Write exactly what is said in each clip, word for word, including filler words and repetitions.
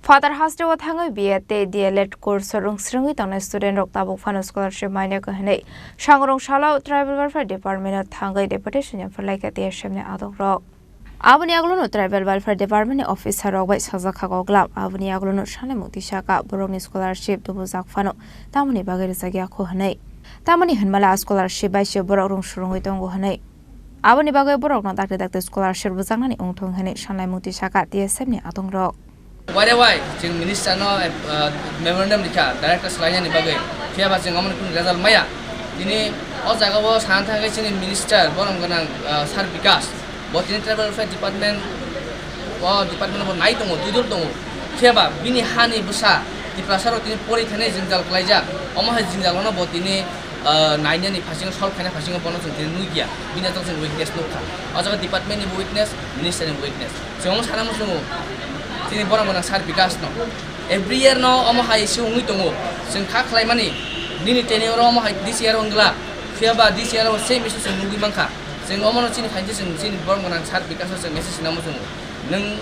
Phatar hasteo thangwi B Ed tei D L Ed course o rwngsrwngwi tongnai student rok tabuk phano scholarship mainai hwnwi Sangrong salo Tribal Welfare Department o thangwi deputation yapharlaikha T S F ni adongrok. Aboni aglono Tribal Welfare Department ni officer rok bai sajak kha koklam. Aboni aglono sanai mukti saka borokni scholarship tubujak phano tamoni bagwi rwjakya kho hwnwi. Tamoni hwnmala scholarship bai se borok rwngsrwngwi tongo hwnwi. Aboni bagwi borokno dakti dakti scholarship rwjaknani wngthong hwnwi sanai mukti saka T S F ni adongrok. Ware wai chwng minister no, eh, memorandum rikha director swlainani bagwi, phiya ba chwng omo ni kunu result maya. Tini o jaga o sana thangwi chini minister borom gwnang, eh, Sir Bikas, bo tini tribal welfare department, o department bo nai tongo, twi dul tongo, phiya ba bini hani bwsa Tiprasa rok tini pori thani jwngjal kwlaijak, omo hai jwngjal no bo tini, ah, nainani phasingo, solve khaina phasingo bono chwng tini nukya, bini jok chwng weakness nukha. O jaga department ni bo weakness, minister ni bo weakness. Chwng omo sana muchungo, chini borok gwnang Sir Bikas no. Every year no omo hai se wngwi tongo. Chwng kha khlaimani, nini tenure o omo hai this year wngla, phiya ba this year o same issue chwng nugwi mankha. Chwng omo no chini phainse chwng chini borok gwnang Sir Bikas no chwng message sina muchungo. Nwng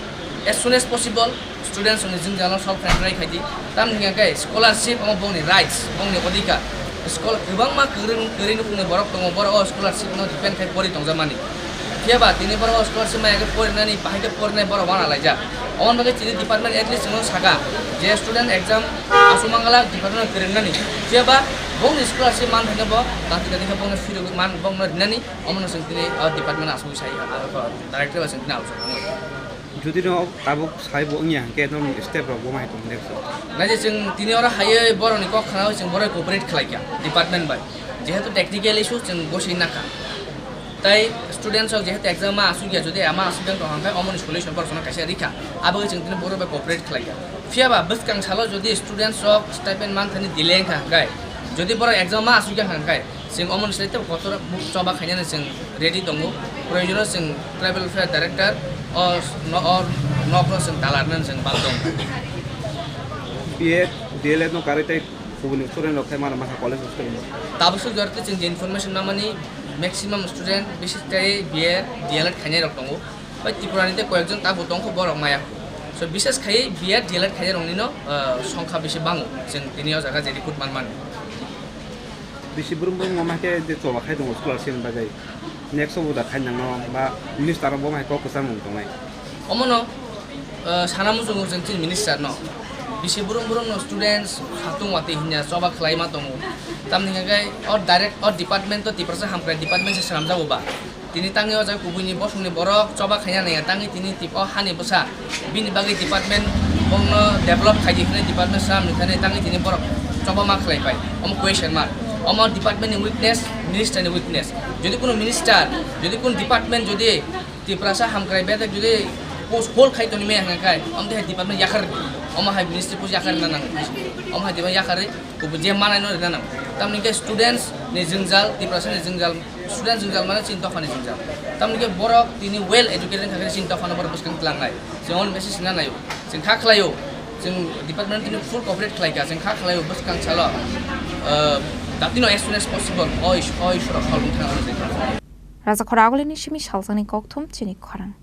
as soon as possible students ni jwngjal no solve khaina try khai di. Tamni hwnkhe scholarship omo bongni rights, bongni odhikar. Scholar kwbangma kwrwng, kwrwi nukhungni borok tongo, borok o scholarship no depend khai pori tongjakmani. Phiya ba tini borok o scholarship maya khe porinani, bahai khe porinai borok wana laijak. Omo bagwi chini department at least chwngno saka je student exam aswk mangala department kwrwngnani. Phiya ba bongni scholarship man thangkhe bo dakti dakti khe bongno phirogwi man, bongno rinani, omono chwng tini o department aswk sai, a, a, director bai chwng tini alochona wngo. Jodi no tabuk sai bo wngya hwnkhe norok step rok bo mai tong next. Naidi chwng tini oro haiwi borokni kok khnawi chwng borok cooperate khlaikha department bai. Jehetu technical issue chwng goswi nakha. Tai students rok jehetu exam ma aswkya, jodi ama aswk tong hwnkhe omoni solution borok chwngno kaisa rikha. Aboni chwng tini borok bai cooperate khlaikha. Phiya ba bwskang salo jodi students rok stipend man thani delay wngkha hwnkhe, jodi borok exam ma aswkya hwnkhe, chwng omoni slai tei kotor choba khainani chwng ready tongo. Proyojono chwng tribal welfare director o no-, o nokno chwng talarnani chwng bal tongo. B Ed, D L Ed no karwi tei kubuni student rok khai mano masa college hostel no. Tabuk swk jorto chwng je information mamani maximum student bisis khai B Ed, D L Ed khainai rok tongo. Bai Tripura ni tei koyekjon tabuk tongkho borok maya. So bises khai B Ed, D L Ed khainai rokni no, ah, songkha bisi bango chwng tini o jaga je report manmani. Bisi brum brum wngma khe je choba khai tongo scholarship ni bagwi. Next o bo da khai nangno ba minister rok bo hai kok kwchang mung tongnai. Omono, eh, sana muchungo chwng chini minister no. Bisi brum brum no students khatung watwi hinya choba khlai ma tongo. Tamni hwnkhe o direct o department to Tiprasa Hamkrai department se swnamjago ba. Tini tangwi o jaga kubuni bosongni borok choba khaina naiya, tangwi tini tip o hani bwsa bini bagwi department bongno develop khaidi hwnwi department swnam ni thani tangwi tini borok choba ma khlai pai. Omo question mark. Omo department ni weakness, minister ni weakness. Jodi kuno minister, jodi kuno department jodi Tiprasa Hamkrai bedek jodi post hold khai toni me hwnka khai, omo hai department yakhar, omo hai ministry post yakhar na nang, omo hai department yakhar. Kubui je manai no rina nang. Tamni khe students ni jwngjal, Tiprasa ni jwngjal, student jwngjal mane chini dopha ni jwngjal. Tamni khe borok tini well educated wngkha khe chini dopha no borok bwskang tlangnai. Chwng omo message rina naio. Chwng kha khlaio. Chwng department tini full cooperate khlai kha. Chwng kha khlaio bwskang salo, ah, datino as soon as possible o is-, o issue rok solve wngthang hinwi chwng kha khlaio. Raja Khora Agulini simi salsani kokthum chini khorang.